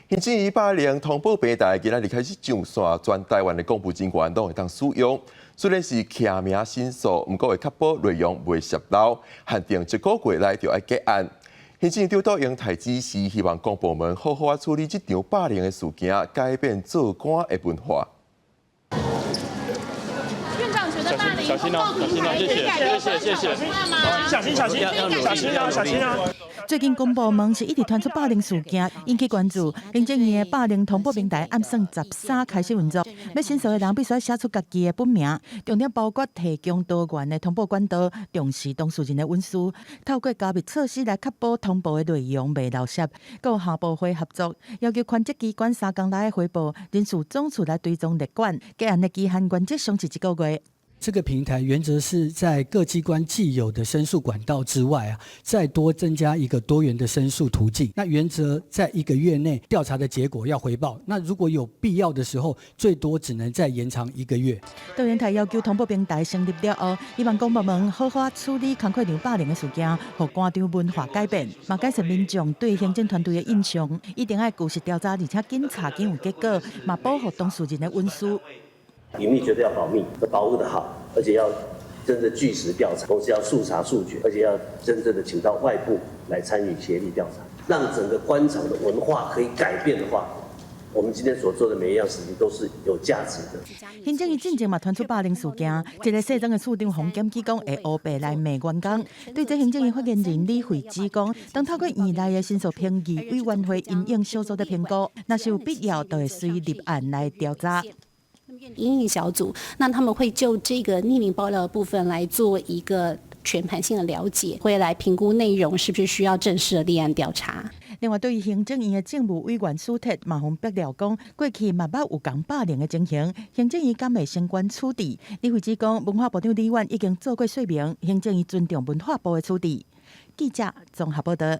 行政院霸凌通報平台今仔日開始上線，全台灣的公部人員攏會當使用。雖然是記名申訴，毋過會確保內容袂洩漏，限定一個月內就愛結案。行政院長杜英台指示，希望公部門好好仔處理這場霸凌的事件，改變做官的文化。院長覺得霸凌小心哦，小心哦，謝謝，謝謝，謝謝，小心，小心，小心啊，小心啊！最近公部門是一直傳出霸凌事件，引起關注。行政院的霸凌通報平台暗算13開始運作，欲申訴的人必須寫出家己的本名，重點包括提供多元的通報管道，重視當事人的隱私，透過加密措施來確保通報的內容袂漏洩。閣跨部會合作，要求權責機關3工內回報，人事總處來追蹤列管，結案的期限原則上是一個月。這個平台原則是在各機關既有的申訴管道之外啊，再多增加一個多元的申訴途徑。那原則在一個月內調查的結果要回報。那如果有必要的時候，最多只能再延長一個月。杜英台要求通報平台成立了後，希望公部門好好處理工課場霸凌的事件，予官場文化改變，嘛改善民眾對行政團隊的印象。一定愛據實調查，而且緊查緊有結果，嘛保護當事人的隱私。隱秘絕對要保密，要保護得好，而且要真正據實調查，同時要速查速決，而且要真正的請到外部來參與協力調查，讓整個官場的文化可以改變的話，我們今天所做的每一樣事情都是有價值的。行政院進前嘛傳出霸凌事件，一个卸妝的處長予檢舉講會烏白來罵員工。對這行政院發言人李慧芝講，當透過院內的申訴評議委員會因應小組的評估，若是有必要，就會隨立案來調查。因應小組，那他們會就這個匿名爆料的部分來做一個全盤性的了解，會來評估內容是不是需要正式的立案調查。另外，對於行政院的政務委員蘇鐵嘛，予爆料講，過去嘛捌有仝霸凌的情形，行政院敢會相關處置？李慧芝講，文化部長李婉已經做過說明，行政院尊重文化部的處置。記者綜合報道。